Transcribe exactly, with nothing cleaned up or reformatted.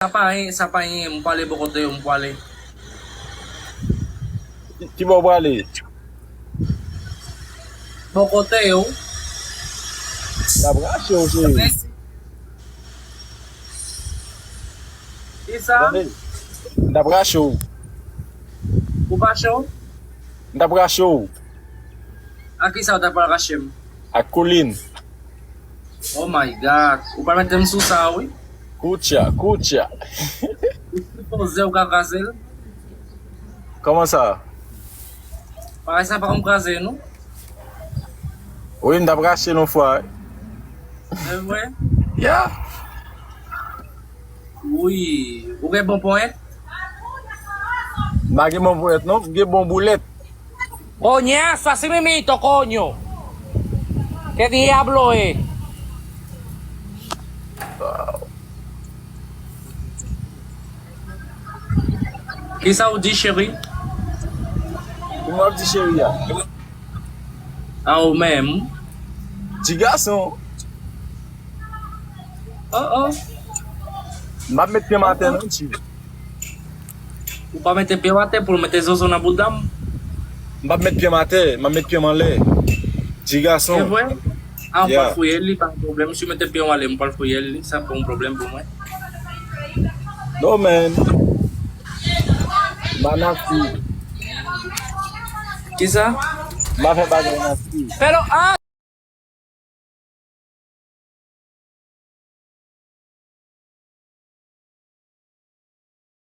Sa pa anyen, sa pa anyen, m pwale bò kote yo, m pwale. Ki, ki bò w prale? Bò kote yo. N ap rache w, cheri. Mèsi. Kisa? Tande? N ap rache w. Ou pa cho? N ap rache w. A kisa ou ta pral rache m? Ak koulin. Oh my God. Ou pa mete m sou sa, wi. Koutcha, koutcha. Ou sipoze ou ka kraze l. Kòman sa? Bagay sa pa konn kraze, non? Wi, m t ap rache l yon fwa, wi. E vre? Yeah. Wi. Ou gen bon ponyèt? M pa gen bon ponyèt, non. M gen bon boulèt. Coñazo, así mismito, coño. ¿Qué diablo es? Kisa ou di, cheri? Ou m ap di cheri a? A ou menm? Ti gason. Oh, oh. M ap met pye m atè non, ti. Ou pa mete pye w atè pou l mete zozo nan bouda m. M p ap met pye m atè, m ap met pye m anlè. Ti gason. Se vre? A, m pral fouye li, pa gen pwoblèm. Si w mete pye w anlè, m pral fouye li. Sa pa yon pwoblèm pou mwen. No, man. M pa nasty. Kisa? M pa fè bagay nasty. Pero, ah!